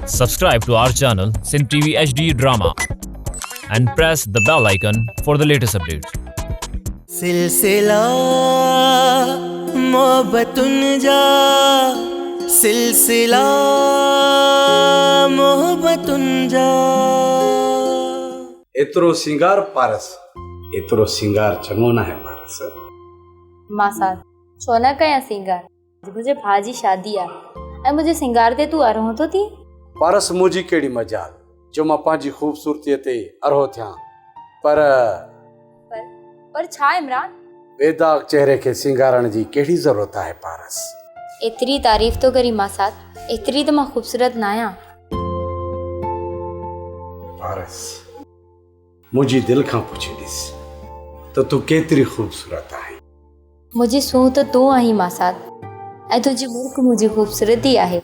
Subscribe to our channel Sindh TV HD Drama and press the bell icon for the latest updates. سلسلا محبتن جا سلسلا محبتن جا. ايترو سينگار پارس. ايترو سينگار چڱو ناهي پارس. ماسات، ڇو نه ڪيان سينگار؟ اڄ منهنجي ڀاء جي شادي آهي ۽ منهنجي سينگار تي تون ارهو ٿو ٿين؟ پارس، منهنجي ڪهڙي مجال جو مان پنهنجي خوبصورتيء تي ارهو ٿيان، پر. پر؟ پر ڇا عمران؟ بي داغ چهري کي سينگارڻ جي ڪهڙي ضرورت آهي پارس؟ ايتري تعريف ٿو ڪرين ماسات، ايتري ته مان خوبصورت ناهيان. پارس، منهنجي دل کان پڇي ڏس ته تون ڪيتري خوبصورت آهين. منهنجي سونهن ته تون آهين ماسات ۽ تنهنجي مرڪ منهنجي خوبصورتي آهي.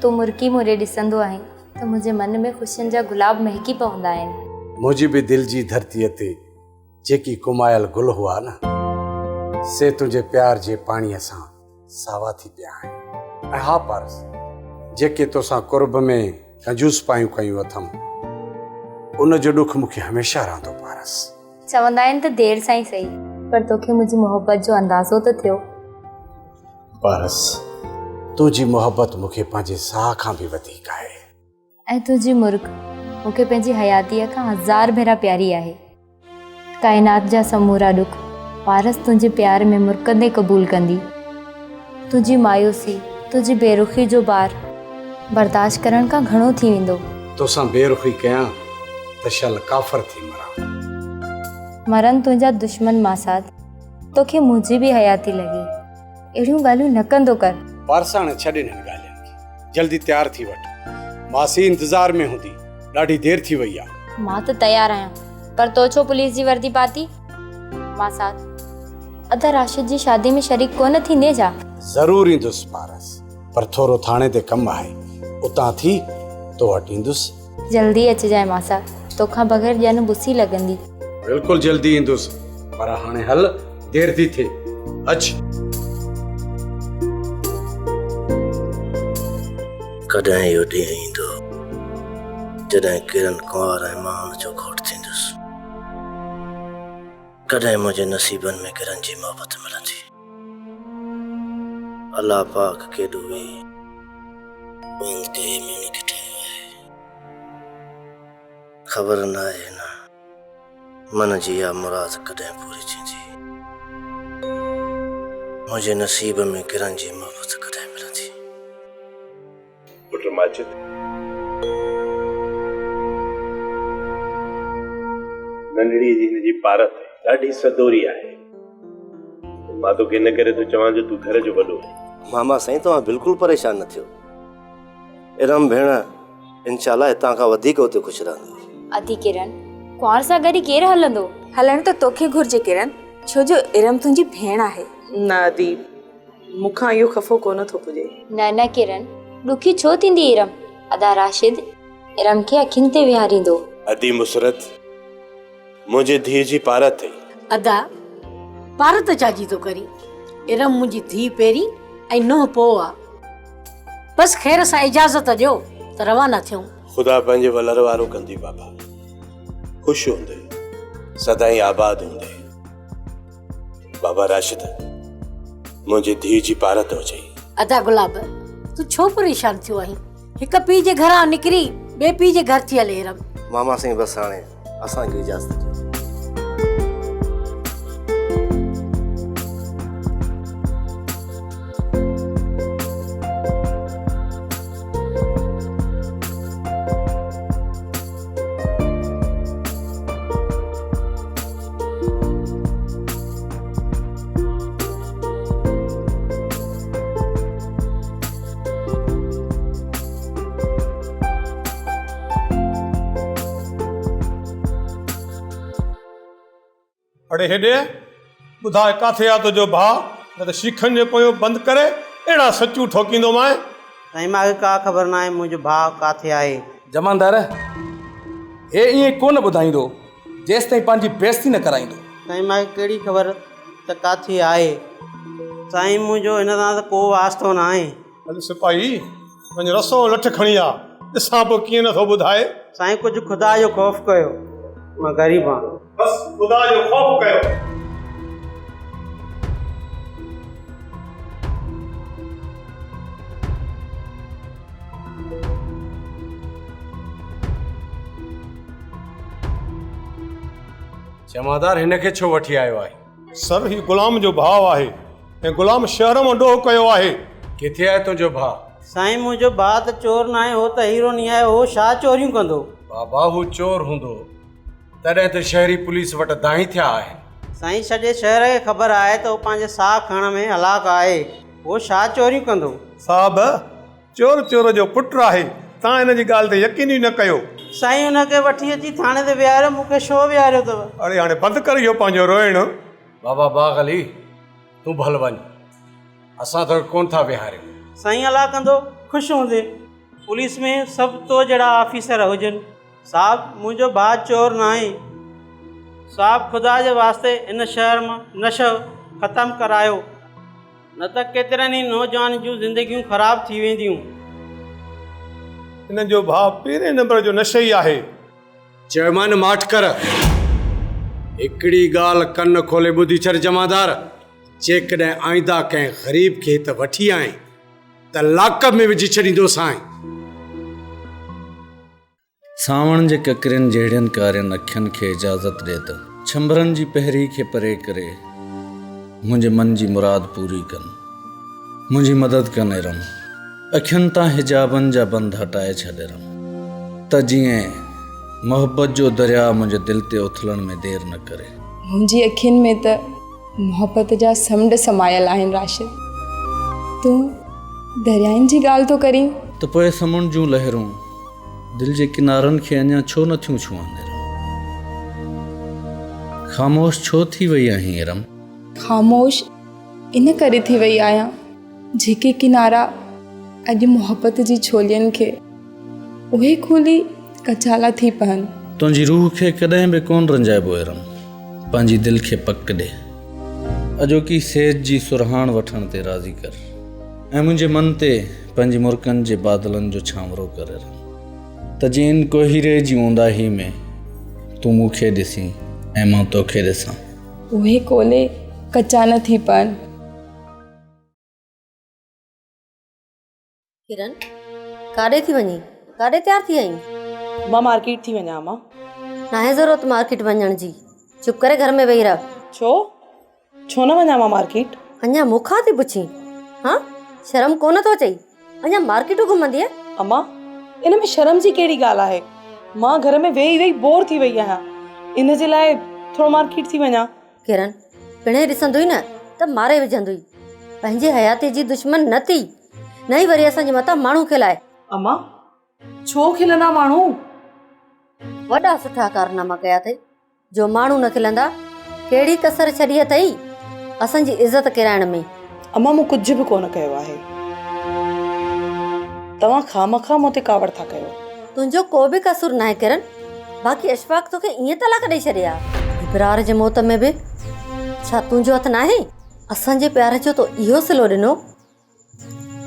تون مرڪي مون ڏي ڏسندو آهين ته منهنجي من ۾ خوشين جا گلاب مهڪي پوندا آهن. منهنجي به دل جي ڌرتيء تي جيڪي ڪومايل گل هئا نه، سي تنهنجي پيار جي پاڻيء سان ساوا ٿي پيا آهن. ۽ ها پارس، جيڪي توسان قرب ۾ ڪنجوس پايون ڪيون اٿم، ان جو ڏک مون کي هميشه رهندو پارس. چوندا آهن ته دير سان ئي سهي، پر توکي منهنجي محبت جو اندازو ته ٿيو. پارس، تنهنجي محبت مون کي پنهنجي ساهه کان به وڌيڪ آهي. ۽ تنهنجي مرڪ مون کي پنهنجي حياتيء کان هزار ڀيرا پياري آهي. ڪائنات جا سمورا ڏک پارس تنهنجي پيار ۾ مرڪندي قبول ڪندي. تنهنجي مايوسي، تنهنجي بيرخي جو بار برداشت ڪرڻ کان گهڻو ٿي ويندو. توسان بيرخي ڪيان ته شل ڪافر ٿي مران. مرن تنهنجا دشمن ماسات، توکي منهنجي به حياتي لڳي. اهڙيون ڳالهيون نه ڪندو ڪر. پارساڻ ڇڏ انهن ڳالهين کي. جلدي تيار ٿي وٺ. ماسي انتظار ۾ هوندي. ڏاڍي دير ٿي وئي آ. مان ته تيار آهيان پر تو ڇو پوليس جي وردي پاتي؟ ماسات، ادا راشد جي شادي ۾ شريڪ ڪونه ٿيندين ڇا؟ ضرور ايندس پارس، پر ٿورو ٿاڻي تي ڪم آهي. اتان ٿي تو وٽ ايندس. جلدي اچجانء ماسات، توکان بغير ڄڻ ٻسي لڳندي. بلڪل جلدي ايندس، پر هاڻي هل، دير ٿي ٿئي. اچ. ڪڏهن اهو ڏينهن ايندو، جڏهن ڪرن ڪنوار ۽ مان ان جو گهوٽ ٿيندس. ڪڏهن منهنجي نصيبن ۾ ڪرن جي محبت ملندي. الله پاڪ ڪيڏو بي بند ڪئي ۾ ان کي ٺاهيو آهي. خبر ناهي هن من جي اها مراد ڪڏهن پوري ٿيندي. منهنجي نصيب ۾ ڪرن جي محبت ڪڏهن ملندي. پٽ ماجد! ننڍڙيء جي هن جي پارت ڏاڍي سدوري آهي. مان توکي ان ڪري ٿو چوان جو تون گهر جو وڏو آهين. ماما سائين توهان بلڪل پريشان نه ٿيو. ارم ڀيڻ انشاء الله هتان کان وڌيڪ اتي خوش رهندي. ادي ڪرن، ڪنوار سان گڏ ڪير هلندو؟ هلڻ ته توکي گهرجي ڪرن، ڇو جو ارم تنهنجي ڀيڻ آهي. نه ادي، مون کان اهو خفو ڪونه ٿو پڄي. نه نه ڪرن، ڏکي ڇو ٿيندي ارم؟ ادا راشد ارم کي اکين تي ويهاريندو. ادي مسرت، منهنجي ڌيء جي پارت اٿئي. ادا، پارت ڇا جي ٿو ڪرين؟ ارم منهنجي ڌيء پهرين ۽ نونهن پوء آ. بس خير سان اجازت ڏيو ته روانا ٿيون. خدا پنهنجي ولر وارو ڪندي بابا. خوش هوندي، سدائين آباد هوندي. بابا راشد، منهنجي ڌيء جي پارت هجئي. ادا گلاب، تون ڇو پريشان ٿيو آهين؟ هڪ پيء جي گهران نڪري ٻئي پيء جي گهر ٿي هلي ارم. ماما سائين بس هاڻي اسان کي اجازت ڏيو. اڙي هيڏي ٻڌاء ڪاٿي آ تنهنجو ڀاء، نه ته شيخن جو پويون بند ڪري اهڙا سچون ٺوڪيندومانء. سائين مان کي ڪا خبر ناهي منهنجو ڀاء ڪاٿي آهي. جماندار، هي ائين ڪونه ٻڌائيندو. جيستائين پنهنجي بيعزتي نه ڪرائيندو. سائين مان کي ڪهڙي خبر ته ڪاٿي آهي. سائين منهنجو هن سان ته ڪو واسطو ناهي. هل سپاهي، وڃ رسو ۽ لٺ کڻي آ. ڏسان پوء ڪيئن نٿو ٻڌائي. سائين ڪجهه خدا جو خوف ڪيو، مان غريب آهيان. بس خدا جو خوف ڪيو. جمعدار هن کي ڇو وٺي آيو آهين؟ سر هي غلام جو ڀاء آهي ۽ غلام شهر مان ڏوهه ڪيو آهي. ڪٿي آهي تنهنجو ڀاء؟ سائين منهنجو ڀاء ته چور ناهي هو ته هيرو ني آهي هو ڇا چوريون ڪندو. بابا هو چور هوندو تڏهن ته شهري پوليس وٽ دانهين ٿيا آهن. سائين سڄي شهر کي خبر آهي ته هو پنهنجي ساهه کڻڻ ۾ هلاڪ آهي هو ڇا چوريون ڪندو. صاحب چور چور جو پٽ آهي، توهان هن جي ڳالهه تي يقين ئي نه ڪيو. سائين ان کي وٺي اچي ٿاڻي تي ويهاريو، مون کي ڇو ويهاريو اٿو؟ اڙي هاڻي بند ڪر اهو پنهنجو روئڻ. بابا باغ علي، تون ڀل وڃ، اسان توکي ڪونه ٿا ويهاريون. سائين الله ڪندو خوش هوندين. پوليس ۾ سڀ تو جهڙا آفيسر هجن. صاحب منهنجو ڀاء چور ناهي. صاحب خدا جي واسطي هن شهر مان نشو ختم ڪرايو. نه ته ڪيترن ئي نوجوانن جون زندگيون خراب ٿي وينديون. هن جو ڀاء پهرين نمبر جو نشئي آهي. چيومان ماٺ ڪر. هڪڙي ڳالهه ڪن کولي ٻڌي ڇڏ جمعدار، جيڪڏهن آئنده ڪنهن غريب کي هت وٺي آئين ته لاڪپ ۾ وجهي ڇڏيندوسانء. سانوڻ جي ڪڪرين جهڙين ڪارين اکين کي اجازت ڏي ته ڇنڀرن جي پهري کي پري ڪري منهنجي من جي مراد پوري ڪن. منهنجي مدد ڪن ارم. اکين تان حجابن جا بند هٽائي ڇڏ ارم. ته جيئن محبت جو درياء منهنجي دل تي اٿلڻ ۾ دير نه ڪري. منهنجي اکين ۾ ته محبت جا سمنڊ سمايل آهن راشد. تون دريائن جي ڳالهه ٿو ڪرين؟ ته پوء سمنڊ جون لهرون دل جي ڪنارن کي اڃا ڇو نه ٿيون ڇهن ارم؟ خاموش ڇو ٿي وئي آهين ارم؟ خاموش ان ڪري ٿي وئي آهيان جيڪي ڪنارا اڄ محبت جي ڇولين کي اهي کولي ڪچالا ٿي پون. تنهنجي روح کي ڪڏهن به ڪونه رنجائبو ارم، پنهنجي دل کي پڪ ڏي. اڄوڪي سيج جي سرهاڻ وٺڻ تي راضي ڪر ۽ منهنجي من تي پنهنجي مرڪن جي بادلن جو ڇانورو ڪر ارم، ته جيئن ان ڪوهيري جي اونداهي ۾ تون مون کي ڏسين ۽ مان توکي ڏسان. اهي کولي ڪچا نه ٿي پون. ڪرن، ڪاڏي ٿي وڃين؟ ڪاڏي تيار ٿي آهين؟ مان مارڪيٽ ٿي وڃان امان. ناهي ضرورت مارڪيٽ وڃڻ جي. چپ ڪري گهر ۾ ويهي رهه. ڇو؟ ڇو نه وڃان مان مارڪيٽ؟ اڃا مون کان ٿي پڇين؟ هان؟ شرم ڪونه ٿو اچئي؟ اڃا مارڪيٽون گهمندينء؟ امان، ان ۾ شرم جي ڪهڙي ڳالهه آهي؟ مان گهر ۾ ويهي ويهي بور ٿي وئي آهيان. ان جي لاء ٿورو مارڪيٽ ٿي وڃان. ڪرن، پڻهين ڏسندوئي نه ته ماري وجهندوئي. پنهنجي حياتيء جي دشمن نه ٿي، نه ئي وري اسان جي مٿان ماڻهو کلائي. امان، ڇو کلندا ماڻهو؟ وڏا سٺا ڪارناما ڪيا اٿئي، جو ماڻهو نه کلندا. ڪهڙي ڪسر ڇڏي اٿئي اسان جي عزت ڪيرائڻ ۾. امان، مون ڪجهه به ڪونه ڪيو آهي. توهان خوامخواه مون تي ڪاوڙ ٿا ڪيو. تنهنجو ڪو به قصور ناهي ڪرن. باقي اشفاق توکي ائين طلاق ڏئي ڇڏي ها. ابرار جي موت ۾ به ڇا تنهنجو هٿ ناهي؟ اسان جي پيار جو تو اهو صلو ڏنو،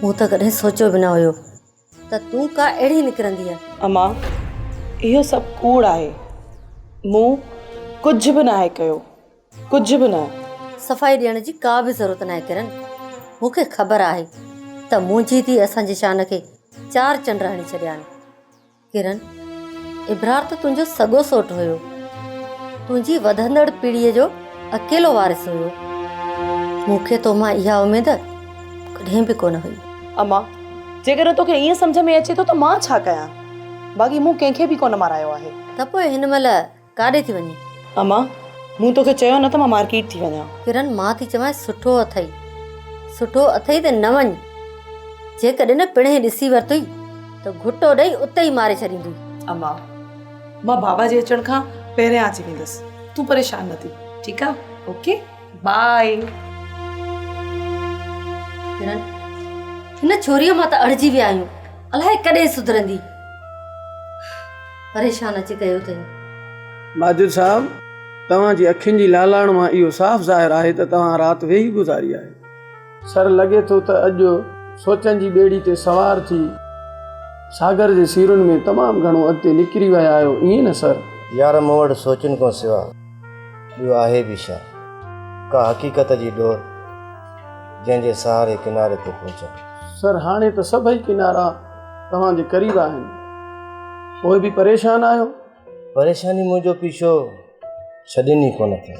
مون ته ڪڏهن سوچيو به نه هيو ته تون ڪا اهڙي نڪرندينء. امان، اهو سڀ ڪوڙ آهي. مون ڪجهه به ناهي ڪيو، ڪجهه به نه. صفائي ڏيڻ جي ڪا به ضرورت ناهي ڪرن. مون کي خبر آهي ته منهنجي ڌيء اسان جي شان کي چار چنڊ هڻي ڇڏيا آهن. ڪرن، ابرار ته تنهنجو سڳو سوٽ هيو. تنهنجي وڌندڙ پيڙهيء جو اڪيلو وارث هيو. مون کي تو مان اها اميد ڪڏهن به ڪونه هئي. اما، جيڪڏهن توکي ائين سمجهه ۾ اچي ٿو ته مان ڇا ڪيان؟ باقي مون ڪنهن کي به ڪونه مارايو آهي. ته پوء هن مهل ڪاڏي ٿي وڃين؟ اما، مون توکي چيو نه ته مان مارڪيٽ ٿي وڃان. ڪرن، مان ٿي چوانء سٺو اٿئي. سٺو اٿئي ته نه وڃ. جيڪڏهن پڻهين ڏسي ورتوئي ته گهٽو ڏئي اتي ئي ماري ڇڏيندوئي. اما، مان بابا جي اچڻ کان پهريان اچي ويندس. تون پريشان نه ٿي. ٺيڪ آ؟ Okay bye. ڪرن، هن ڇوريء مان ته اڙجي ويا آهيون. الائي ڪڏهن سڌرندي. پريشان اچي ڪيو اٿئي. ماجد صاحب، توهان جي اکين جي لالاڻ مان اهو صاف ظاهر آهي ته توهان رات ويهي گذاري آهي. سر، لڳي ٿو ته اڄ سوچن جي ٻيڙي تي سوار ٿي ساگر جي سيرن ۾ تمام گهڻو اڳتي نڪري ويا آهيو، ائين نه سر؟ يار مون وٽ سوچن کان سوا ٻيو آهي به ڇا؟ ڪا حقيقت جي ڏور جنهن جي سهاري ڪناري تي پهچان. سر هاڻي ته سڀئي ڪنارا توهان جي قريب آهن، پوء به پريشان آهيو؟ پريشاني منهنجو پيڇو ڇڏين ئي ڪونه ٿي.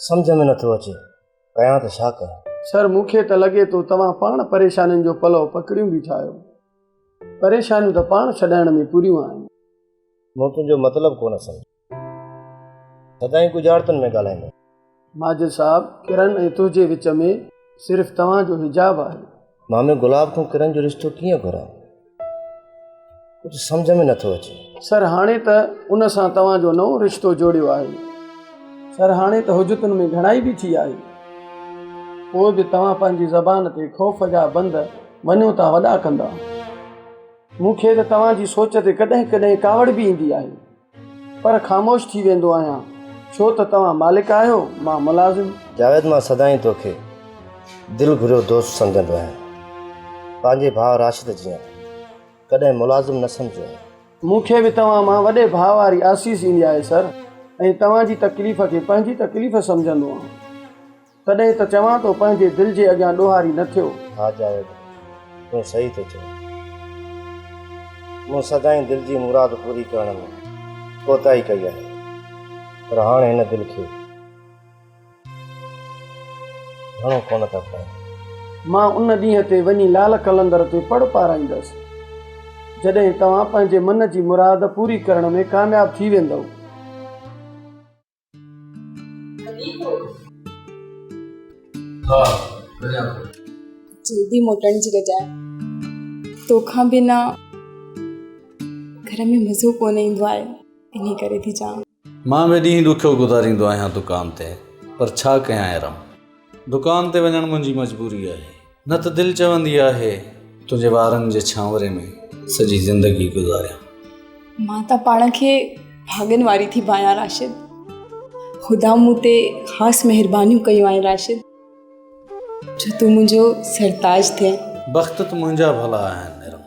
سمجهه ۾ نٿو اچي ڪيان ته ڇا ڪيان؟ سر مون کي ته لڳي ٿو توهان پاڻ پريشانين جو پلئو پڪڙيون بيٺا آهيو. پريشانيون ته پاڻ ڇڏائڻ ۾ پوريون آهن. مون تنهنجو مطلب ڪونه سمجهيو. سدائين ڳجهارتن ۾ ڳالهائيندو آهين. ماجد صاحب، ڪرن ۽ تنهنجي وچ ۾ صرف توهان جو حجاب آهي. مامي گلاب کان ڪرن جو رشتو ڪيئن گهران؟ ڪجهه سمجهه ۾ نٿو اچي. سر هاڻي ته ان سان توهان جو نئون رشتو جوڙيو آهي. سر هاڻي ته حجتن ۾ گهڻائي به ٿي آهي. پوء به توهان پنهنجي زبان تي خوف جا بند وڃو ٿا وڏا ڪندا. مون کي ته توهان جي سوچ تي ڪڏهن ڪڏهن ڪاوڙ به ايندي آهي. پر خاموش ٿي ويندو آهيان، ڇو ته توهان مالڪ آهيو، مان ملازم. جاويد مان سدائين توکي دل گهريو دوست سمجهندو آهيان، پنهنجي ڀاء راشد جيان ڪڏهن ملازم نه سمجهيو آهي. مون کي به توهان مان وڏي ڀاء واري آسيس ايندي آهي سر، ۽ توهان جي تڪليف کي پنهنجي تڪليف سمجهندو آهيان. تڏهن ته چوان ٿو پنهنجي دل جي اڳيان ڏوهاري نه ٿيو. ها جاويد، تون صحيح ٿو چئين. مون سدائين دل جي مراد پوري ڪرڻ ۾ ڪوتاهي ڪئي آهي، پر هاڻ هن دل کي گهڻو ڪونه ٿا پائين. مان ان ڏينهن تي وڃي لال قلندر تي پڙ پارائيندس، جڏهن توهان پنهنجي من جي مراد پوري ڪرڻ ۾ ڪامياب ٿي ويندؤ. ها وڃان ٿو. جلدي موٽڻ جي ڪجانء. توکان بنا گهر ۾ مزو ڪونه ايندو آهي انهي ڪري ٿي چوان. مان به ڏينهن ڏکيو گذاريندو آهيان دڪان تي پر ڇا ڪيان ارم. دڪان تي وڃڻ منهنجي مجبوري آهي نه ته دل چوندي آهي تنهنجي وارن جي ڇانوري ۾ سڄي زندگي گذاريان. مان ته پاڻ کي ڀاڳن واري ٿي ڀانيان راشد. خدا مون تي خاص مهربانيون ڪيون آهن راشد جو تون منهنجو سرتاج ٿين. بخت ته منهنجا ڀلا آهن ارم.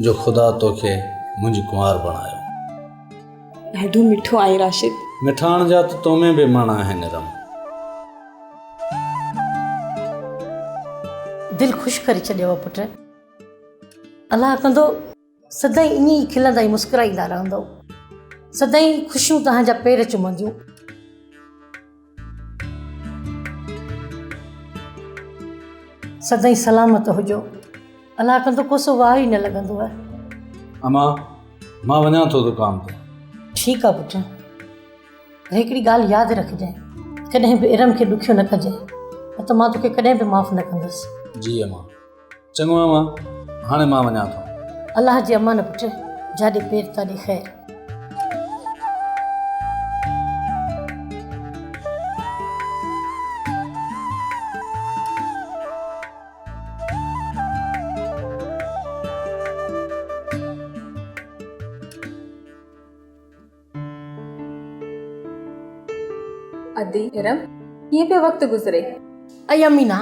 جو خدا توکي منهنجي ڪنوار بڻايو. ڏاڍو مٺو آهين راشد. مٺاڻ جا ته تو ۾ به مڻ آهن ارم. دل خوش ڪري ڇڏيو پٽ. الله ڪندو سدائين ائين ئي کلندا ۽ مسڪرائيندا رهندؤ. سدائين خوشيون توهان جا پير چمنديون. سدائين سلامت هجو. الله ڪندو ڪوسو واء ئي نه لڳندو. امان مان وڃان ٿو دڪان تي. ٺيڪ آ پٽ. پر هڪڙي ڳالهه ياد رکجانء ڪڏهن به ارم کي ڏکيو نه ڪجانء نه ته مان توکي ڪڏهن به معاف نه ڪندس. جي امان. چڱو امان هاڻي مان وڃان ٿو. الله جي امان پٽ جاڏي پير تاڏي خير. ادي ارم ڪيئن پيو وقت گذري؟ اي امينا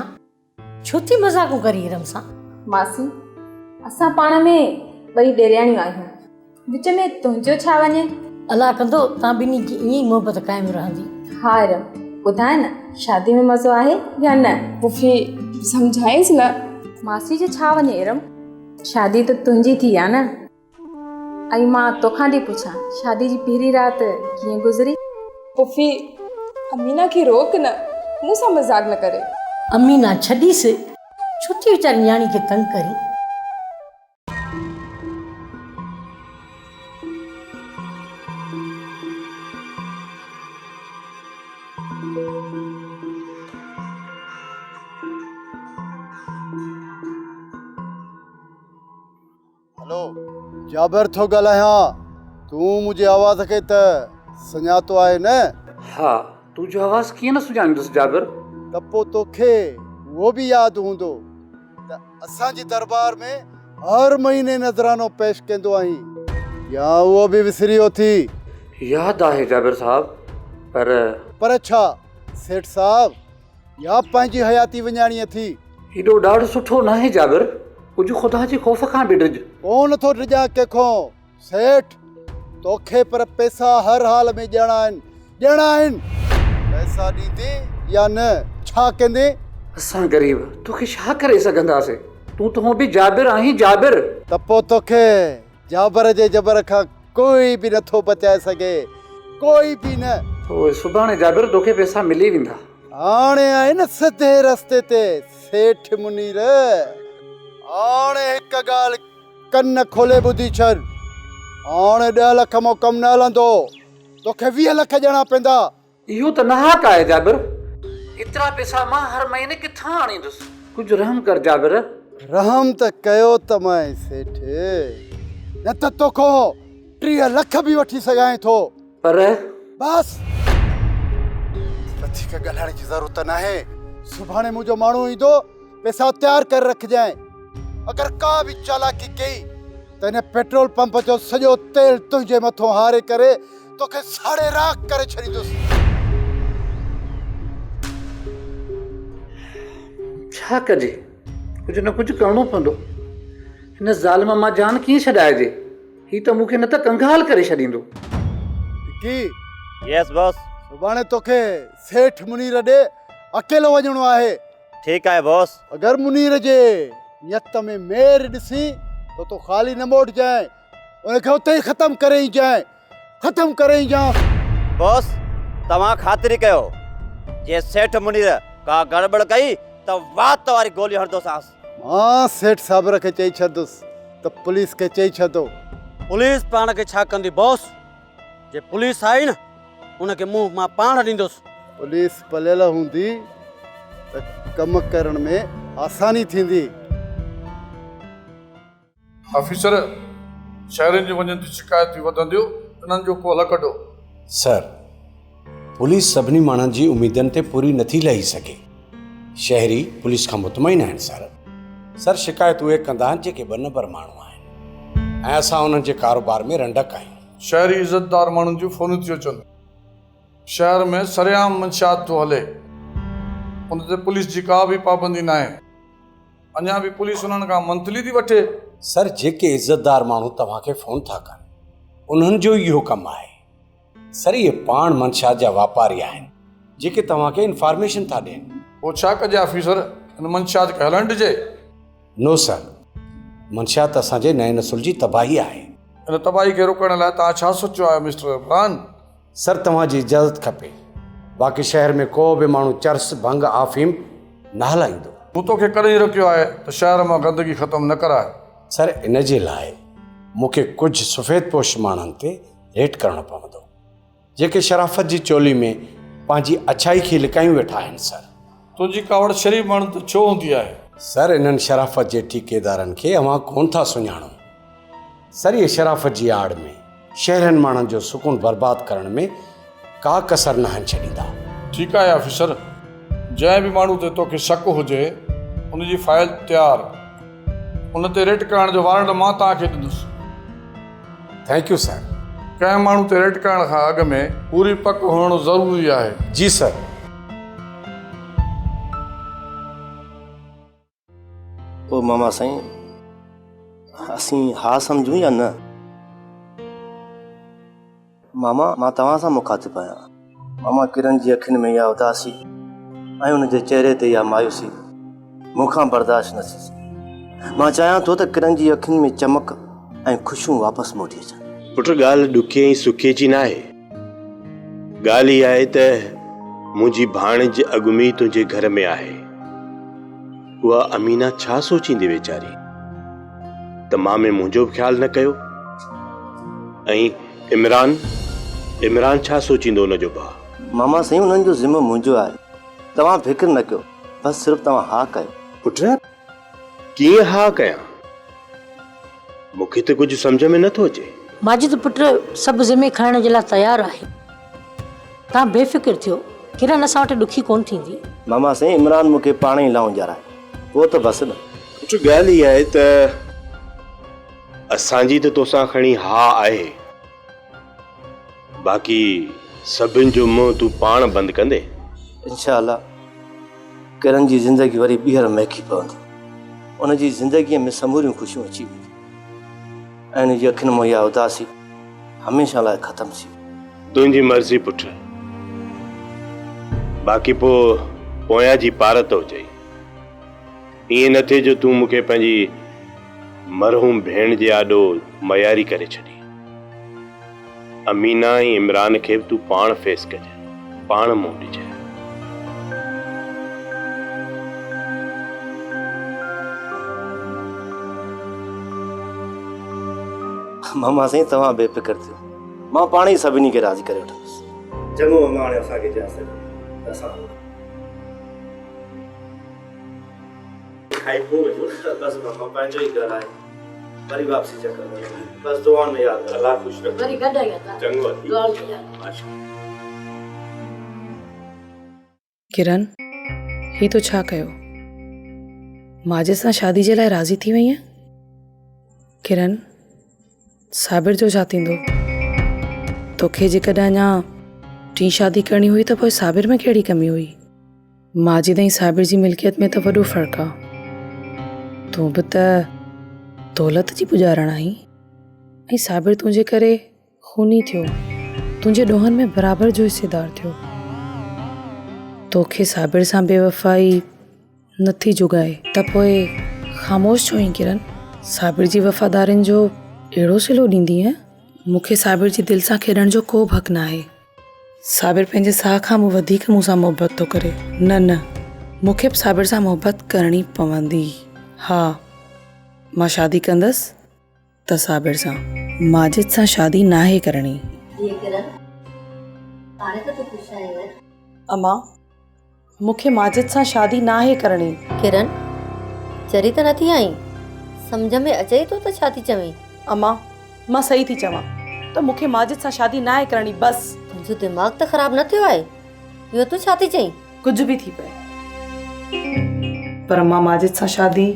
ڇو ٿي مذاقون ڪرين ارم سان؟ ماسي اسان پاڻ ۾ ٻئي ڏيرياڻيون آهيون وچ ۾ تنهنجو ڇا وڃي؟ الله ڪندو توهان ٻنهي جي ائين ئي محبت قائم رهندي. ها ارم ٻڌاء نه شادي ۾ مزو آهي يا نه؟ پڦي سمجهائينس نه. ماسي جو ڇا وڃي ارم شادي ته تنهنجي ٿي آ نه. ۽ مان توکان ٿي پڇان شادي جي پهرين رات ڪيئن گذري؟ پڦي، امينا کي روڪ نه، مون سان مذاق نه ڪري. امينا، ڇڏيس، ڇو ٿي ويچاري نياڻي کي تنگ ڪرين؟ هلو جابر ٿو ڳالهايان تون منهنجي آواز کي ته سڃاتو آهي نه؟ ها تنهنجو آواز ڪيئن نه سڃاڻيندس جابر. ته پوء توکي اهو به ياد هوندو ته اسان جي دربار ۾ هر مهيني نذرانو پيش ڪندو آهين يا اهو به وسري ويو ٿي؟ ياد آهي جابر صاحب پر. پر ڇا سيٺ صاحب يا پنهنجي حياتي وڃائڻي اٿي؟ ايڏو ڏاڍ سٺو ناهي جابر. ڪجهه خدا جي خوف کان به ڊڄ. ڪونه ٿو ڊڄان ڪنهن کان سيٺ، توکي پر پئسا هر حال ۾ ڏيڻا آهن، ڏيڻا آهن. پئسا ڏيندين يا نه، ڇا ڪندين؟ اسان غريب توکي ڇا ڪري سگهنداسين؟ تون ته هونء به جابر آهين، جابر. ته پوء توکي جابر جي جبر کان ڪوئي به نٿو بچائي سگهي، ڪوئي به نه. پوء سڀاڻي جابر توکي پئسا ملي ويندا. هاڻي آهين نه سڌي رستي تي سيٺ منير. هاڻي هڪ ڳالهه ڪن کولي ٻڌي ڇڏ. هاڻي ڏهه لک مان ڪم نه هلندو. توکي 20 لک ڏيڻا پيندا. اهو ته ناحق آهي جابر. ايترا پئسا مان هر مهيني ڪٿان آڻيندس؟ ڪجهه رحم ڪر جابر. رحم ته ڪيو ته مانء سيٺ. نه ته توکان 30 لک به وٺي سگهانء ٿو. پر. بس! وڌيڪ ڳالهائڻ جي ضرورت ناهي. سڀاڻي منهنجو ماڻهو ايندو، پئسا تيار ڪري رکجانء. اگر ڪا به چالاڪي ڪئي ته هن پيٽرول پمپ جو سڄو تيل تنهنجي مٿو هاري ڪري توکي ساڙي راک ڪري ڇڏيندس. ڇا ڪجي؟ ڪجهه نه ڪجهه ڪرڻو پوندو. هن ظالم مان جان ڪيئن ڇڏائجي؟ هي ته مون کي نه ته ڪنگال ڪري ڇڏيندو. وڪي! يس باس. سڀاڻي توکي سيٺ منير ڏي اڪيلو وڃڻو آهي. ٺيڪ آهي باس. اگر منير جي نيت ۾ مير ڏسين ته تون خالي نه موٽجانء، ان کي اتي ئي ختم ڪري اينجانء، ختم ڪري اينجانس. باس توهان خاطري ڪيو، جي سيٺ منير ڪا گڙٻڙ ڪئي ته وات واري گولي هڻندوسانس. مان سيٺ صابر کي چئي ڇڏندس ته پوليس کي چئي ڇڏندو. پوليس پاڻ کي ڇا ڪندي باس، جي پوليس آئي نه ان کي منهن مان پاڻ ڏيندس. پوليس پليل هوندي ته ڪم ڪرڻ ۾ آساني ٿيندي. آفيسر، شهرين جون وڃن ٿيون شڪايتون وڌنديون، انهن جو ڪو حل ڪڍو. سر، پوليس سڀني ماڻهن جي اميدن تي پوري نٿي لهي سگهي. شهري پوليس کان مطمئن آهن سر. سر، شڪايت اهي ڪندا آهن جيڪي ٻه نمبر ماڻهو آهن ۽ اسان انهن جي ڪاروبار ۾ رنڊڪ آهيون. شهري عزتدار ماڻهن جون فونون ٿيون اچن. شهر ۾ سرعام منشيات ٿو هلي، ان تي پوليس جي ڪا به پابندي ناهي. اڃا به پوليس انهن کان منٿلي ٿي وٺي. سر جيڪي عزتدار ماڻهو توهان کي فون ٿا ڪن انهن جو ئي اهو ڪم آهي. سر اهي پاڻ منشيات جا واپاري آهن جيڪي توهان کي انفارميشن ٿا ڏين. پوء ڇا ڪجي آفيسر ان منشيات کي هلڻ ڏجي؟ نو سر منشيات اسان جي نئين نسل جي تباهي آهي. ان تباهي کي روڪڻ لاء توهان ڇا سوچيو آهي مسٽر عمران؟ سر توهان جي اجازت کپي باقي شهر ۾ ڪو به ماڻهو چرس، ڀنگ، آفيم نه هلائيندو. مون توکي ڪڏهن روڪيو آهي ته شهر مان گندگي ختم نه ڪراء. سر ان جي لاء مون کي ڪجهه سفيد پوش ماڻهن تي ريٽ ڪرڻو پوندو جيڪي شرافت جي چولي ۾ پنهنجي اڇائي کي لڪايون ويٺا آهن سر. تنهنجي ڪاوڙ شريف ماڻهن تي ڇو هوندي آهي؟ سر انهن شرافت جي ٺيڪيدارن کي اوهان ڪونه ٿا سڃاڻو. سر اهي شرافت جي آڙ ۾ شهرين ماڻهن جو سڪون برباد ڪرڻ ۾ ڪا ڪسر ناهن ڇڏيندا. ٺيڪ آهي آفيسر، جنهن به ماڻهو تي توکي شڪ هجي ان جي فائيل تيار، ان تي ريٽ ڪرڻ جو وارنٽ مان توهان کي ڏيندس. Thank you sir. ڪنهن ماڻهو تي ريٽ ڪرڻ کان اڳ ۾ پوري پڪ هئڻ ضروري آهي. جي سر. پوء ماما سائين اسين ها سمجهون يا نه؟ ماما مان توهان سان مخاطب آهيان. ماما ڪرن جي اکين ۾ اها اداسي ۽ ان جي چهري تي اها مايوسي مون کان برداشت نه ٿي سگهي. مان چاهيان ٿو ته ڪرن جي اکين ۾ چمڪ ۽ خوشيون واپس موٽي اچن. پٽ ڳالهه ڏکي ۽ سکي جي ناهي. ڳالهه اها آهي ته منهنجي ڀاڻيج اڳ ۾ ئي تنهنجي گهر ۾ آهي. اها امينه ڇا سوچيندي ويچاري ته مامي منهنجو به خيال نه ڪيو ۽ عمران عمران ڇا سوچيندو ان جو ڀاء. ماما سائين انهن جو ذمو منهنجو آهي توهان فڪر نه ڪيو بس صرف توهان ها ڪيو. پٽ ڪيئن ها ڪيان مون کي ته ڪجهه سمجهه ۾ نه ٿو اچي. ماجد پٽ سڀ ذمي کڻڻ جي لاء تيار آهي. توهان بي فڪر ٿيو، ڪرن اسان وٽ ڏکي ڪونه ٿيندي. ماما سائين عمران مون کي پاڻ ئي لائون ڄارائي، پوء ته بس نه. پٽ ڳالهه اها آهي ته اسان جي ته توسان کڻي ها آهي، باقي سڀن جو منهن تون پاڻ بند ڪندين. انشاء الله ڪرن جي زندگي وري ٻيهر مهڪي پوندي. ان جي زندگيء ۾ سموريون خوشيون اچي وينديون ۽ ان جي اکين مان اها اداسي هميشه لاء ختم ٿي ويندي. تنهنجي مرضي پٽ. باقي پوء پويان جي پارت هجئي. ائين نه ٿئي جو تون مون کي پنهنجي مرحوم ڀيڻ جي آڏو مياري ڪري ڇڏين. امينه ۽ عمران کي به تون پاڻ فيس ڪجانء، پاڻ منهن ڏجانء. ماما سائين توهان بي فڪر ٿيو، مان پاڻ ئي سڀني کي راضي ڪري وٺندس. چڱو ماما هاڻي اسان کي اجازت ڏيو ته اسان هلون. کائي پوء وڃو. بس ماما پنهنجو ئي گهر آهي وري واپسي چڪر لڳندو بس دعائن ۾ ياد رکو. الله خوش رکي. وري گڏ آيا ته چڱو اٿي. دعائن ۾ ياد. ماشاء. ڪرن هي تو ڇا ڪيو؟ ماجد سان شادي جي لاء راضي ٿي وئينء؟ ڪرن صابر جو ڇا ٿيندو؟ توکي جيڪڏهن اڃا ٽين شادي ڪرڻي هئي ته پوء صابر ۾ ڪهڙي ڪمي هئي؟ ماجد ۽ صابر جي ملڪيت ۾ ته وڏو فرق آ. تون به ته دولت جي پڄارڻ آهين ۽ صابر تنهنجي ڪري خوني ٿيو، تنهنجي ڏوهن ۾ برابر جو حصيدار ٿيو. توکي صابر سان بيوفائي نٿي جڳائي ته پوء خاموش ڇو آهين ڪرن؟ صابر جي وفادارين جو اهڙو صلو ڏيندينء؟ مون کي صابر جي دل سان کيڏڻ جو ڪو به حق ناهي. صابر پنهنجي ساهه کان به وڌيڪ مون سان محبت ٿو ڪري. نه نه مون کي به صابر سان محبت ڪرڻي پوندي. ها مان شادي ڪندس ته صابر سان. ماجد سان شادي ناهي ڪرڻي. ڌيء ڪرن، هاڻي ته تون خوش آهين نه؟ امان، مون کي ماجد سان شادي ناهي ڪرڻي. ڪرن، چري ته نه ٿي آهين؟ سمجهه ۾ اچئي ٿو ته ڇا ٿي چوين؟ امان، مان صحيح ٿي چوان ته مون کي ماجد سان شادي ناهي ڪرڻي بس. تنهنجو دماغ ته خراب نه ٿيو آهي؟ اهو تون ڇا ٿي چئين؟ ڪجهه به ٿي پئي پر مان ماجد سان شادي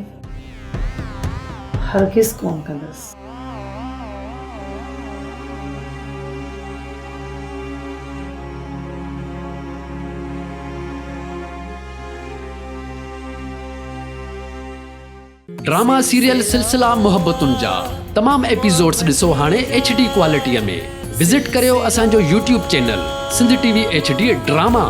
هرگز ڪونه ڪندس. ڊراما سيريل سلسلا محبتن جا تمام ايپيسوڊز ڏسو هاڻي ايڇ ڊي ڪوالٽي ۾ وزٽ ڪريو اسان جو YouTube channel Sindh T V H D drama.